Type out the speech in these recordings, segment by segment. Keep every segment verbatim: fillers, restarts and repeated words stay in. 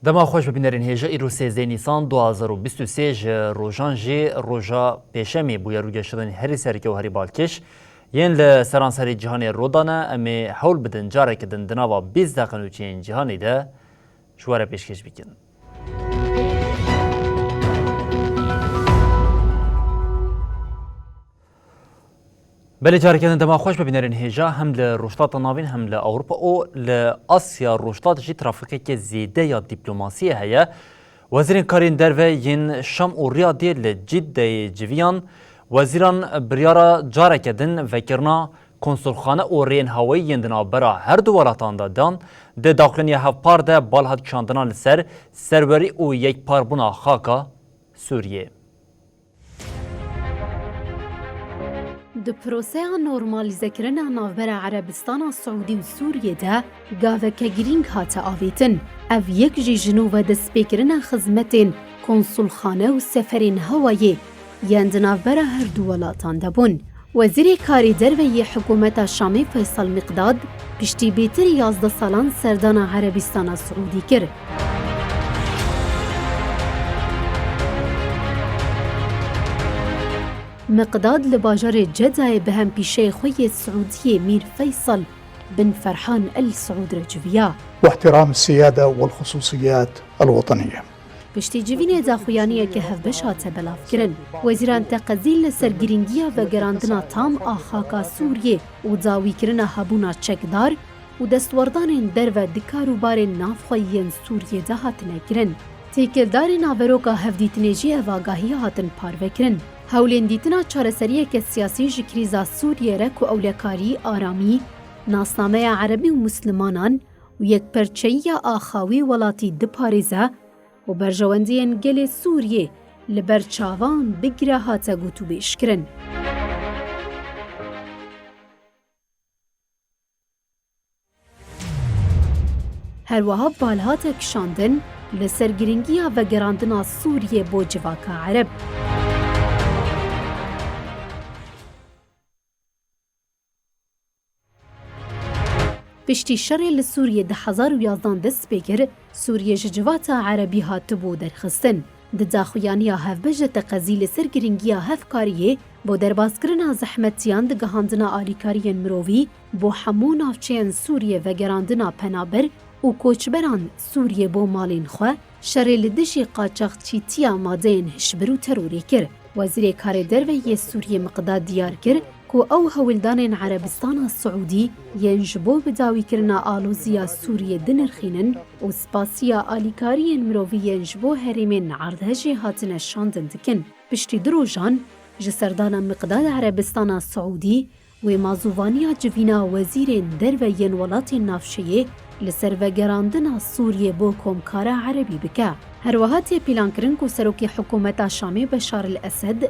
Dema xweş bibînerên hêja, îro sêzdeh Nîsan du hazar û bîst û sê ji rojan jî roja pêşemê bûye, rûgeştên herî sereke û herî balkêş yên li seranserê cîhanê rû dane. Em ê hewl bidin careke din di nava bîst deqe nûçeyên cîhanê de ji we re pêşkêş bikin. Belê, careke din dema xweş bibînerên hêja, hem li Rojhilata Navîn hem li Ewropa û li Asya Rojhilat jî trafîkeke zêde ya dîplomasiyê heye. Wezîrên Karên Derve yên Şam û Riyadê li Ciddeyê civiyan. Wezîran biryara careke din vekirina konsulxane û rêyên hawayî yên di navbera her du welatan de dan. Di daxuyaniya hevpar de bal hat kişandina li ser serwerî û yekparbûna xaka Sûriyê. Di proseya normalîzekirina navbera Erebistana Siûdî û Sûriyê de gaveke girîng hate avêtin. Ev yek jî ji nû ve destpêkirina xizmetên konsulxane û seferên hewayê yên di navbera her du welatan de bûn. Wezîrê Karê Derve yê hikûmeta Şamê Feysal Miqdad piştî bêtir yazdeh salan serdana Erebistana Siûdî kir. Miqdad li bajarê Cedayê bi hempîşeyê xwe yê Siûdiyê Mîr Feysal bin Ferhan El Siûd re civiya. واحترام السيادة والخصوصيات الوطنية. Piştî civînê daxuyaniyeke hevbeş hate belavkirin. Wezîran teqezî li ser girîngiya vegerandina tam a xaka Sûriyê û dawîkirina hebûna çekdar û destwerdanên derve di karûbarên navxweyî yên Sûriyê de hatine kirin. Têkildarî naveroka hevdîtinê jî ev agahî hatin parvekirin. Hewlên dîtina çareseriyeke siyasî ji krîza Sûriyê re ku ewlekarî, aramî, nasnameya erebî û muslimanan û yekperçeyiya axawî welatî diparêze û berjewendiyên gelê Sûriyê li ber çavan bigire hate gotûbêjkirin. Her wiha bal hate kişandin li ser girîngiya vegerandina Sûriyê bo civaka Ereb. Piştî şerê li Sûriyê du hezar û yazdan dest pê kir, Sûriye ji civata Erebî hatibû derxistin. Di daxuyaniya hevbeş de teqezî li ser girîngiya hevkariyê bo derbazkirina zehmetiyan, digihandina alîkariyên mirovî bo hemû navçeyên Sûriyê, vegerandina penaber û koçberan Sûriyê bo malên xwe, şerê li dijî qaçaxçîtiya madeyên hişbir û terorê kir. Wezîrê Karê Derve yê Sûriyê Miqdad diyar kir ku ew hewldanên Erebistana Siûdî yên ji bo bidawîkirina aloziya Sûriyê dinirxînin û spasiya alîkariyên mirovî yên ji bo herêmên erdhejê hatine şandin dikin. Piştî du rojan ji serdana Miqdad Erebistana Siûdî, wê mazûvaniya civîna wezîrên derve yên welatên navçeyê li ser vegerandina Sûriyê bo komkara erebî bike. Her wiha tê pîlankirin ku serokê hikûmeta Şamê Beşar el Esed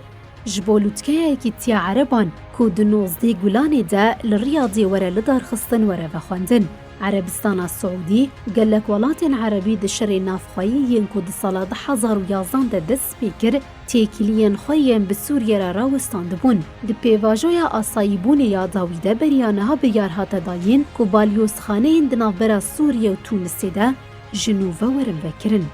ji bo lûtkeya Yekîtiya Ereban ku di nozdeh Gulanê de li Riyadê were lidarxistin were vexwendin. Erebistana Siûdî, gelek welatên erebî di şerê navxweyî yên ku di sala du hezar û yazdan de dest pê kir, têkiliyên xwe yên bi Sûriyê re rawestandibûn. Di pêvajoya asayîbûnê ya dawî de beriya niha biryar hate dayîn ku balyozxaneyên di navbera Sûriyê û Tûnisê de ji nû ve werin vekirin.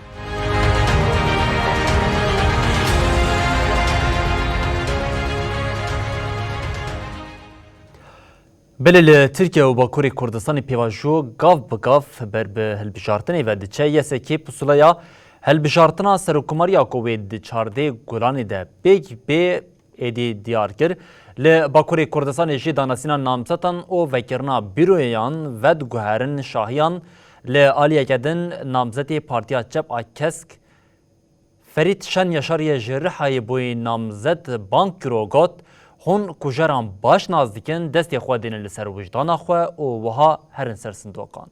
Belê li Tirkiye û Bakurê Kurdistanê pêvajo gav bi gav ber bi hilbijartinê ve diçe. YSK'ê pusuleya hilbijartina serokkomariya ku wê di çardeh Gulanê de pêk bê êdî diyar kir. Li Bakurê Kurdistanê jî danasîna namzetan û vekirina bîroyan vediguherin şahiyan. Li aliyeke din namzetê Partiya Çep a Kesk Ferîd Şen Yaşar yê ji Rihayê bûyî namzet bang kir û got, Hûn kujeran baş nas dikin, destê xwe dênin li ser wijdana xwe û wiha herin ser sindoqan.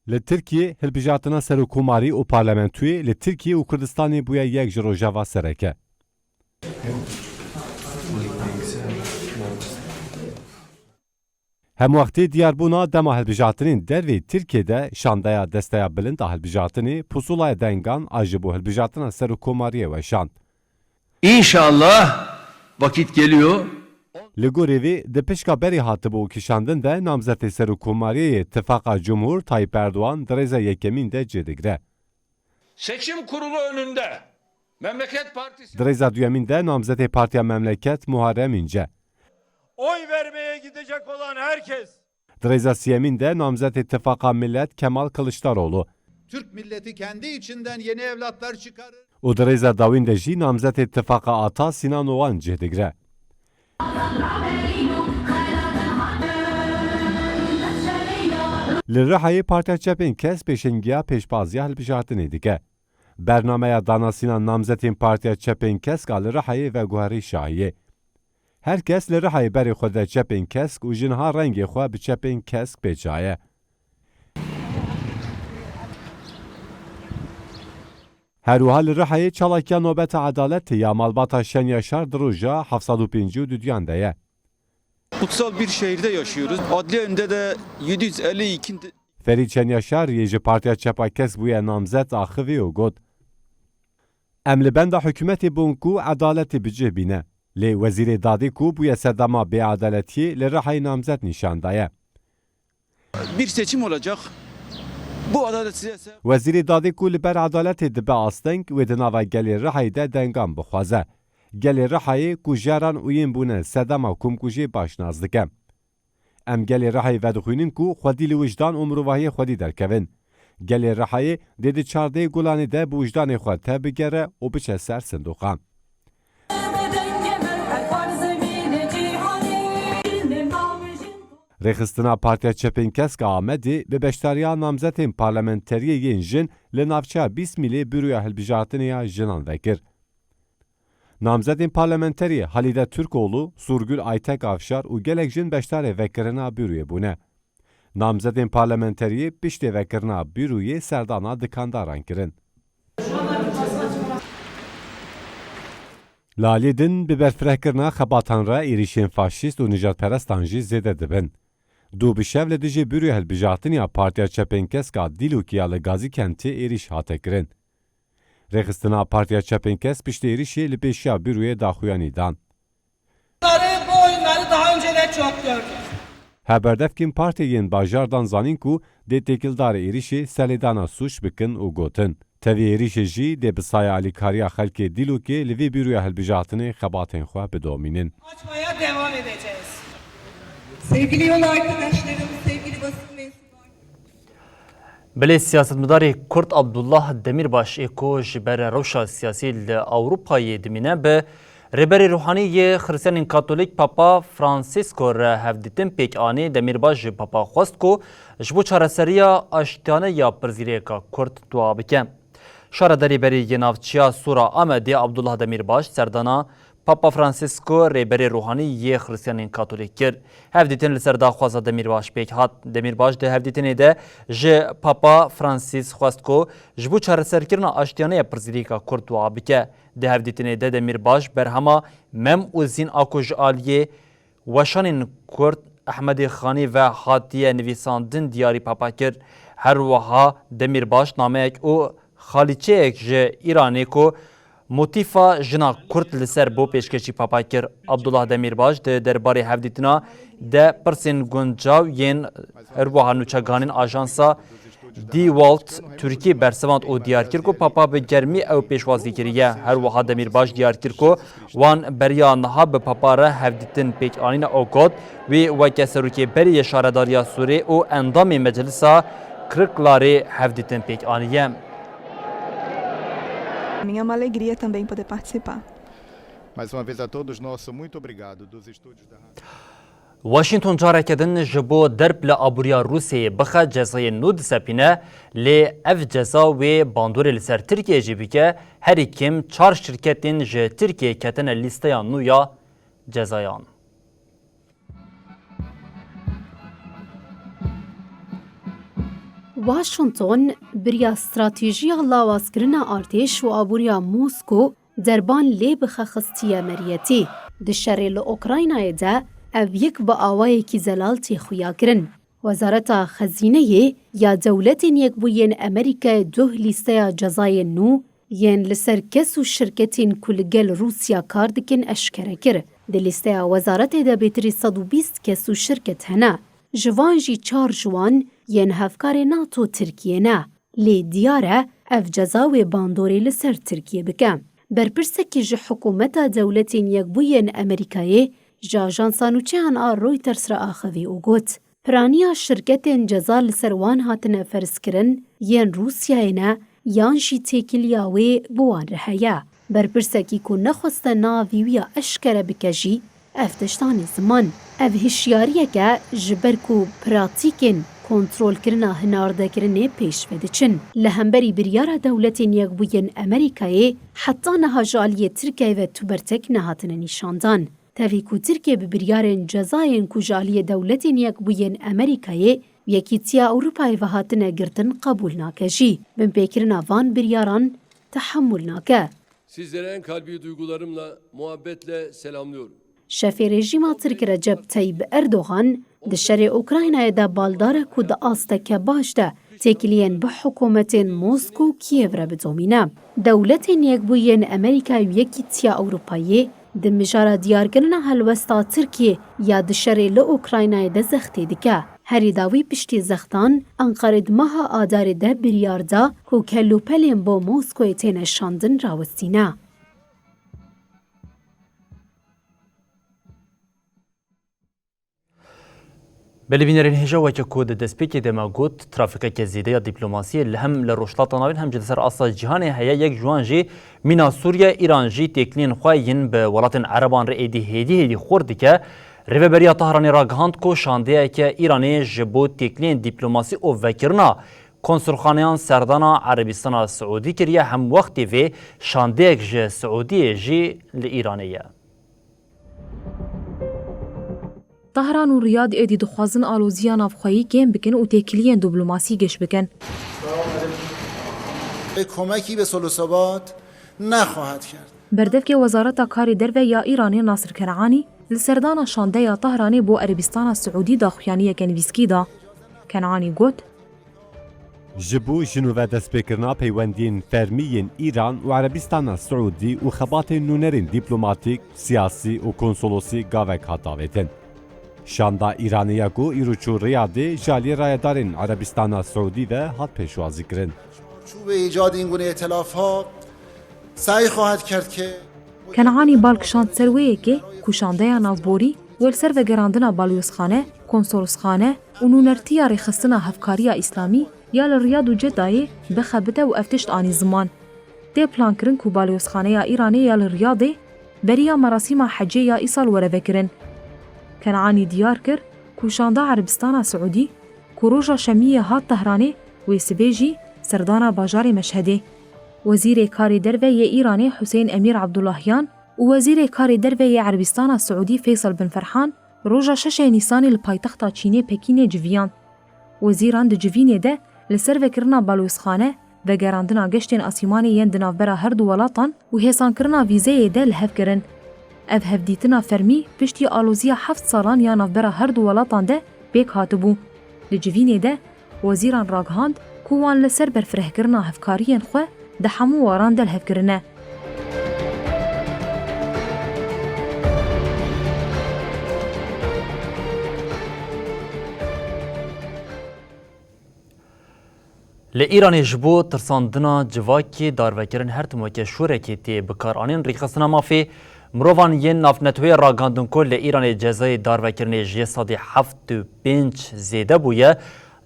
Li Tirkiyê hilbijartina serokkomarî û parlamentûyê li Tirkiyê û Kurdistanê bûye yek ji rojeva sereke. Hemwextî diyarbûna dema hilbijartinên derveyî Tirkiyê de şandeya Desteya Bilind a Hilbijartinê pusulaya dengan a ji bo hilbijartina serokkomariyê weşand. İnşallah vakit geliyor. Li gorî vê, di pişka berê hatibû kişandin de namzetê serokkomariyê yê Tifaqa Cumhur Tayyip Erdoğan di rêza yekemîn de cih digire. Seçim Kurulu önünde Memleket Partisi Di rêza duyemîn de namzetê Partiya Memleket Muharrem İnce. Oy vermeye gidecek olan herkes Di rêza siyemîn de namzetê Tifaqa Millet Kemal Kılıçdaroğlu. Türk milleti kendi içinden yeni evlatlar çıkarır. Û di rêza dawîn de jî namzetê Tifaqa Ata Sinan Oğan cih digire. Li Rihayê Partiya Çepên Kesk pêşengiya pêşbaziya hilbijartinê dike. Bernameya danasîna namzetên Partiya Çepên Kesk a li Rihayê veguherî şahiyê. Her kes li Rihayê berê xwe de Çepên Kesk û ji niha rengê xwe bi Çepên Kesk pêçaye. Her wiha li Rihayê çalakiya Nobeta Edaletê ya malbata Şen Yaşar di roja heft sed û pêncî û duduyan de ye. Kutsal bir şehirde yaşıyoruz. Adliye önünde de yedi yüz elli iki. Ferîd Şen Yaşar yê ji Partiya Çepa Kesk bûye namzet axivî û got, Em li benda hikûmetê bûn ku edaletê bi cih bîne. Lê Wezîrê Dadê ku bûye sedema bêedaletiyê li Rihayê namzet nîşan daye. Bir seçim olacak. Bu adalet size Wezîrê Dadê ku li ber edaletê dibe asteng, wê di nava gelê Rihayê de dengan bixwaze. Gelê Rihayê kujeran û yên bûne sedema komkujiyê baş nas dike. Em gelê Rihayê vedixwînin ku xwedî li wijdan û mirovahiyê xwedî derkevin. Gelê Rihayê dê di çardehê Gulanê de bi wijdanê xwe tevbigere û biçe ser sindoqan. Rêxistina Partiya Çepên Kesk a Amedê bi beşdariya namzetên parlamenteriyê yên jin li navçeya Bîsmîlê bîroya hilbijartinê ya jinan vekir. Namzetên parlamenteriyê Halîde Türkoğlu, Surgül Aytek Avşar û gelek jin beşdarê vekirina bîroyê bûne. Namzetên parlamenteriyê piştê vekirina bîroyê serdana dikandaran kirin. Li alî din bi berfirehkirina xebatan re êrîşên faşîst û nijadperestan jî zêde dibin. Dû bi şev li dijî bîroya hilbijartinê ya Partiya Çepên Kesk a Dîlokê ya li Gazîkentê êrîş hate kirin. Rêxistina Partiya Çepên Kesk piştî êrîşê li pêşiya bîroyê daxuyanî dan. Bunları, bu oyunları daha önce de çok gördük. Heberdevkên partiyê yên bajar dan zanîn ku dê têkildarê êrîşê serlêdana sûc bikin û gotin, tevî êrîşê jî dê bi saya alîkariya xelkê Dîlokê li vê bîroya hilbijartinê xebatên xwe bidomînin. Açmaya devam edeceğiz. Sevgili yol arkadaşlarım, sevgili basın mensupları. Belê siyasetmedarê Kurd Abdullah Demîrbaş ê ku ji ber rewşa siyasî li Ewropayê dimîne, bi rêberê ruhanî yê Xiristiyanên Katolîk Papa Francisco re hevdîtin pêk anî. Demîrbaş ji Papa xwest ku ji bo çareseriya aştiyane ya pirsgirêka Kurd dua bike. Şaredarê berê yê navçeya Sora Amedê Abdullah Demîrbaş serdana Papa Francisco rêberê ruhanî yê Xiristiyanên Katolîk kir. Hevdîtin li ser daxwaza Demîrbaş pêk hat. Demîrbaş di hevdîtinê de ji Papa Francis xwest ku ji bo çareserkirina aştiyane ya pirsgirêka Kurd dua bike. Di hevdîtinê de Demîrbaş berhema Mem û Zîn a ku ji aliyê weşanên Kurd Ehmedê Xanî ve hatiye nivîsandin diyarî Papa kir. Her wiha Demîrbaş nameyek û xalîçeyek ji Îranê ku motîfa jina Kurd li ser bû pêşkêşî Papa kir. Abdullah Demîrbaş di derbarê hevdîtina de pirsên guncaw yên her wiha nûçeganên ajansa Die Welt Tirkî bersivand û diyar kir ku Papa bi germî ew pêşwazî kiriye. Her wiha Demîrbaş diyar kir ku wan beriya niha bi Papa re hevdîtin pêk anîne û got, wî weke serokê berê yê Şaredariya Sûrê û endamê Meclisa Kirklarê hevdîtin pêk aniye. Minha uma alegria também poder participar. Mais uma vez a todos, nosso muito obrigado dos estúdios da Rádio. Washington careke din ji bo derb li aboriya Rûsyayê bixe cezayên nû disepîne, lê ev ceza wê bandorê li ser Tirkiye jî bike, herî kêm çar şirketên ji Tirkiyeyê ketine lîsteya nû ya cezayan. Washington biriya stratejiya lawazkirina artêş û aboriya Mosko derban lê bixe xistiye meriyetê. Di şerê li Ukraynayê de ev yek bi awayekî zelal tê xuyakirin. Wezareta Xezîneyê ya Dewletên Yekbûyên Amerîkayê duh lîsteya cezayên nû yên li ser kes û şirketên ku li gel Rûsya kar dikin eşkere kir. Di lîsteya wezaretê de bêtirî sed û bîst kes û şirket hene. Ji van jî çar ji wan yên hevkarê NATO Tirkiye ne. Lê diyar e ev ceza wê bandorê li ser Tirkiye bike. Berpirsekî ji Hikûmeta Dewletên Yekbûyên Amerîkayê ji ajansa nûçeyan a Reuters re axivî û got, piraniya şirketên ceza li ser wan hatine ferzkirin yên Rûsyayê ne yan jî têkiliya wê bi wan re heye. Berpirsekî ku nexweste navî wî ya eşkere bike jî ev tişt anî ziman. Ev hişyariyek e ji ber ku pratîkên kontrolkirina hinardekirinê pêş ve diçin. Li hemberî biryara Dewletên Yekbûyên Amerîkayê heta niha ji aliyê Tirkiyeyê ve tu bertek nehatine nîşandan. Tevî ku Tirkiye bi biryarên cezayên ku ji aliyê Dewletên Yekbûyên Amerîkayê û Yekîtiya Ewropayê ve hatine girtin qebûl nake jî, binpêkirina van biryaran tehemûl nake. Sizleri en kalbi duygularımla, muhabbetle selamlıyorum. Şefê rejîma Tirk Recep Tayyip Erdogan di şerê Ukraynayê de baldar e ku di asteke baş de têkiliyên bi hikûmetên Mosko û Kîev re bidomîne. Dewletên Yekbûyên Amerîka û Yekîtiya Ewropayê di mijara diyarkirina helwesta Tirkiyê ya di şerê li Ukraynayê de zextê dike. Herî dawî piştî zextan, Enqerê di meha Adarê de biryar da ku kellûpelên bo Moskoyê têne şandin rawestîne. Belê bînerên hêja, weke ku di destpêkê de me got, trafîkeke zêde ya dîplomasiyê li hem li Rojhilata Navîn hem jî li ser asta cîhanê heye. Yek ji wan jî mîna Sûriye. Îran jî têkiliyên xwe yên bi welatên Ereban re êdî hêdî hêdî xurt dike. Rêveberiya Tahranê ragihand ku şandeyeke Îranê ji bo têkiliyên dîplomasî û vekirina konsulxaneyan serdana Erebistana Siûdî kiriye. Hem wextê vê şandeyek ji Siûdiyê jî li Îranê ye. Tahran û Riyad êdî dixwazin aloziya navxweyî kêm bikin û têkiliyên diplomasî giş bikin. Komekî ve solusabat nexwahat kerd. Berdevkê Wezareta Karê Derve ya Îranê Nasir Kenanî li serdana şandeya Tahranê bo Erebistana Siûdî daxuyaniyeke nivîskî da. Kenanî got, Ji bo ji nû ve destpêkirina peywendiyên fermî yên Îran û Erebistana Siûdî û xebatên nûnerên dîplomatîk, siyasî û konsolosî gavek hat avêtin. Şanda Îranê ya ku îro çû Riyadê ji aliyê rayedarên Erebistana Siûdî ve hat pêşwazîkirin. Çû ve îcadî îngûnê îtilafha sey xwahat kerd ke Kenanî bal kişand ser wê yekê ku şandeya navborî wê li ser vegerandina balyozxane, konsolosxane û nûnertiya rêxistina hevkariya îslamî ya li Riyad û Cedayê bixebite û ev tişt anî ziman. Tê plankirin ku balyozxaneya Îranê ya li Riyadê beriya merasîma hecê ya îsal were vekirin. Kenanî diyar kir ku şanda Erebistana Siûdî ku roja Şemiyê hat Tehranê, wê sibê jî serdana bajarê Meşhedê. Wezîrê Karê Derve yê Îranê Huseyîn Emîr Abdullahyan û Wezîrê Karê Derve yê Erebistana Siûdî Feysal bin Ferhan roja şeşê Nîsanê li paytexta Çînê Pekînê civiyan. Wezîran di civînê de li ser vekirina balozxane, vegerandina geştên asîmanê yên di navbera her du welatan û hêsankirina vîzeyê de li hev kirin. Ev hevdîtina fermî piştî aloziya heft salan ya navbera her du welatan de pêk hatibû. Di civînê de wezîran ragihand ku wan li ser berfirehkirina hevkariyên xwe di hemû waran de li hev kirine. Li Îranê ji bo tirsandina civakê darvekirin her tim weke şorekê tê bikaranîn. Rêxistina mafê mirovan yên navneteweyê ragandin ku li Îranê cezayê darvekirinê ji yê sedî heft û pênc zêde bûye.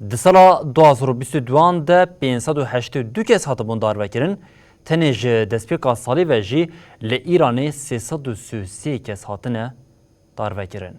Di sala du hazar û bîst û duan de pênc sed û heştê û du kes hatibûn darvekirin. Tenê ji destpêka salê ve jî li Îranê sê sed û sî û sê kes hatine darvekirin.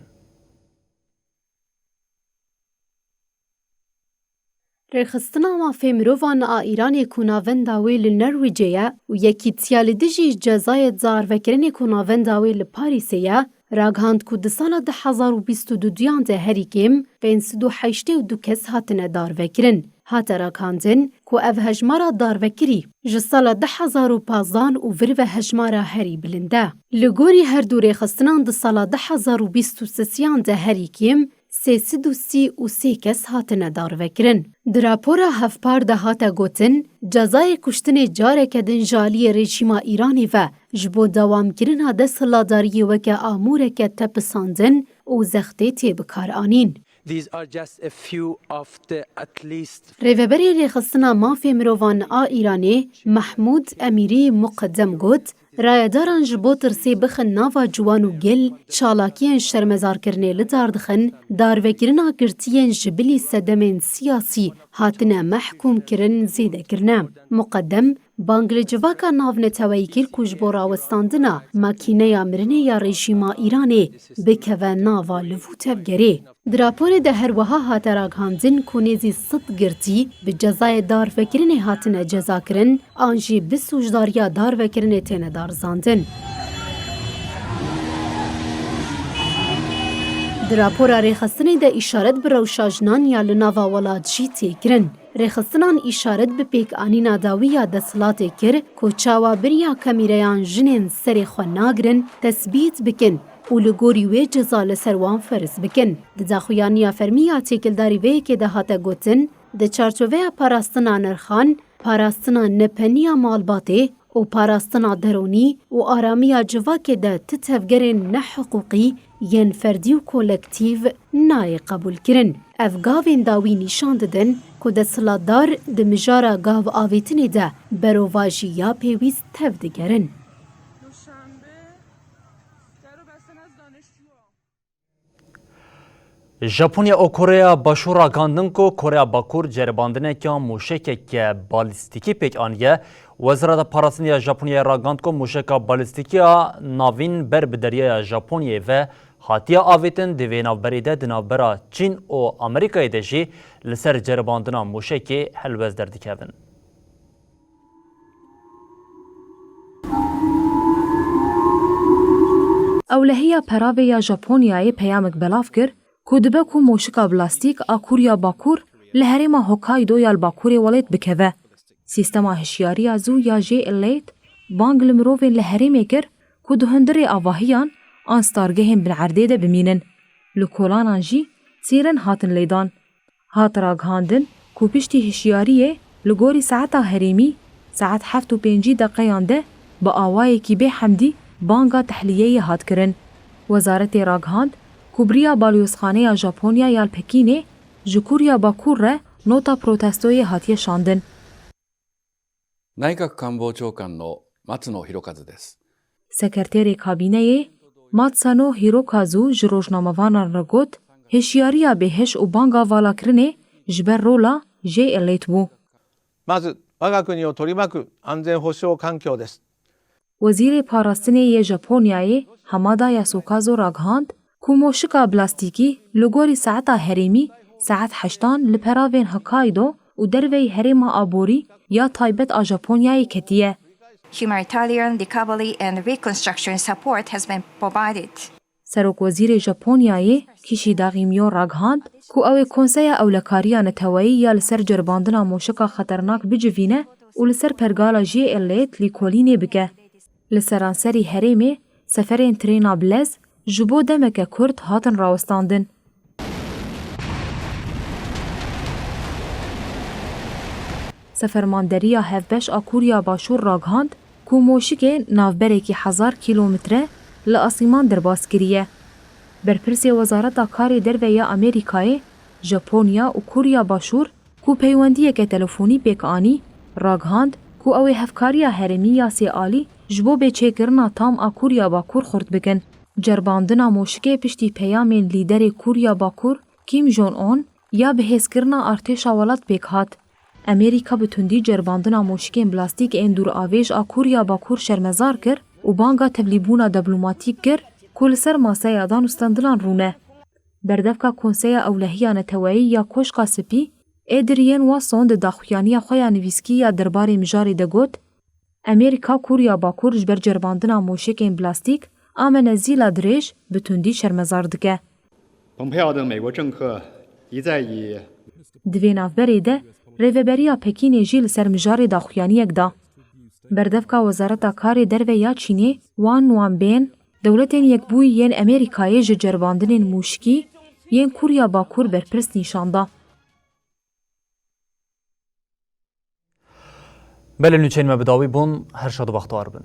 Rêxistina Mafê Mirovan a Îranê ku navenda wê li Norwêcê ye û yekîtiya li dijî cezayê darvekirinê ku navenda wê li Parîsê ye, ragihand ku di sala du hezar û bîst û duduyan de herî kêm pênc sed û heştê û du kes hatine darvekirin. Hate ragihandin ku ev hejmara darvekirî ji sala du hezar û pazdan û vir ve hejmara herî bilind e. Li gorî her du rêxistinan di sala du hezar û bîst û sisiyan de herî kêm sê sed û sî û sê kes hatine darvekirin. Di rapora hevpar de hate gotin, cezayê kuştinê careke din ji aliyê rejîma Îranê ve ji bo dewamkirina desthilatdariyê weke amûreke tepisandin û zextê tê bikaranîn. These are just a few of the at least Rêveberê Rêxistina Mafê Mirovan a Îranê, Mehmûd Emîrî, Muqedem got, rayedaran ji bo tirsê bixin nava ciwan û gel, çalakiyên şermezarkirinê li dar dixin, darvekirina girtiyên ji bilî sedemên siyasî hatine mehkûm kirin zêde kirine. Muqedem bang li civaka navneteweyî kir ku ji bo rawestandina makîneya mirinê ya rejîma Îranê bikeve nava liv û tevgerê. Di raporê de her wiha hate ragihandin ku nêzî sed girtî bi cezayê darvekirinê hatine cezakirin an jî bi sûcdariya darvekirinê têne darizandin. Di rapora rêxistinê de îşaret bi rewşa jinan ya li nava welat jî tê kirin. Rêxistinan îşaret bi pêkanîna dawî ya desthilatê kir ku çawa bi riya kamîreyan jinên serê xwe nagirin tesbît bikin û li gorî wê ceza li ser wan ferz bikin. Di daxuyaniya fermî ya têkildarî vê yekê de hate gotin, di çarçoveya parastina nirxan, parastina nepeniya malbatê û parastina deronî û aramiya civakê de ti tevgerên nehiqûqî yên ferdî û kolektîv nayê qebûlkirin. Ev gavên dawî nîşan didin ku desthilatdar di mijara gav avêtinê de berovajî ya pêwîst tevdigerin. Japonya û Koreya Başûr ragandin ku Koreya Bakur ceribandineke mûşekeke balîstîkî pêk aniye. Wezareta Parastinê ya Japonyayê ragand ku mûşeka balîstîkî ya navîn ber bi deryaya Japonyayê ve hatiye avêtin, di vê navberê de di navbera Çîn û Amerîkayê de jî li ser ceribandina mûşekê helwest derdikevin. Ewlehiya Peravê ya Japonyayê peyamek belav kir ku dibe ku moşika plastîk a Kûriya Bakur li herêma Hokkaido ya li bakurê welêt bikeve. Sîstema hişyariya zû ya J-Elate bang li mirovên li herêmê kir ku di hundirê avahiyan an stargehên binerdê de bimînin. Li kolanan jî sîren hatin lêdan. Hat ragihandin ku piştî hişyariyê li gorî saeta herêmî, saet heft û pêncî deqeyan de bi awayekî bê hemdî banga tehliyeyê hat kirin. Wezaretê ragihand ku bi riya Balyozxaneya Japonya ya li Pekînê ji Kûriya Bakur re nota protestoyê hatiye şandin. 内閣官房長官の松野博一です。 Sekreterê Kabîneyê Matsano Hirokazu ji rojnamevanan re got, hişyariya bêhiş û banga valakirinê ji ber rola J-Elate bû. まず、我が国を取り巻く安全保障環境です。 Wezîrê Parastinê yê Japonyayê Hamada Yasukazu ragihand ku moşika plastîkî li gorî saeta herêmî saet heştan li peravên Hokkaido û derveyî herêma aborî ya taybet a Japonyayê ketiye. Humanitarian recovery and reconstruction support has been provided. Serokwezîrê Japonyayê Kishida Fumio ragihand ku ew ê Konseya Ewlekariya Neteweyî ya li ser ceribandina moşika xeternak bicivîne û li ser pergala J-Elate lîkolînê bike. Li seranserî herêmê seferên trêna bi lez ji bo demeke kurt hatin rawestandin. Sefermanderiya Hevbeş a Kûriya Başûr ragihand ku moşikê navberekî hezar kîlometre li asîman derbas kiriye. Berpirsê Wezareta Karê Derve ya Amerîkayê, Japonya û Kûriya Başûr ku peywendiyeke telefonî pêk anî, ragihand ku ew ê hevkariya herêmî ya sê alî ji bo bêçêkirina tam a Kûriya Bakur xurt bikin. Ceribandina moşikê piştî peyamên lîderê Kûriya Bakur Kim Jong-un ya bihêzkirina artêşa welat pêk hat. Amerîka bi tundî ceribandina moşikên plastîk ên dûravêj a Kûriya Bakur şermezar kir û banga tevlîbûna diplomatîk kir ku li ser maseya danûstendinan rûne. Berdevka Konseya Ewlehiya Neteweyî ya Koşka Spî Adrian Watson di daxuyaniya xwe ya nivîskî ya derbarê mijarê de got, Amerîka Kûriya Bakur ji ber ceribandina mûşekên plastîk a me nezîla dirêj bi tundî şermezar dike. 蓬佩奥的美国政客一再以 Di vê navberê de rêveberiya Pekînê jî li ser mijarê daxuyaniyek da. Berdevka Wezareta Karê Derve ya Çînê Wang Wenbin, Dewletên Yekbûyî yên Amerîkayê ji ceribandinên mûşkî yên Kûriya Bakur berpirs nîşan da. Belê nûçeyên me bi dawî bûn, her şad û bextewar bin.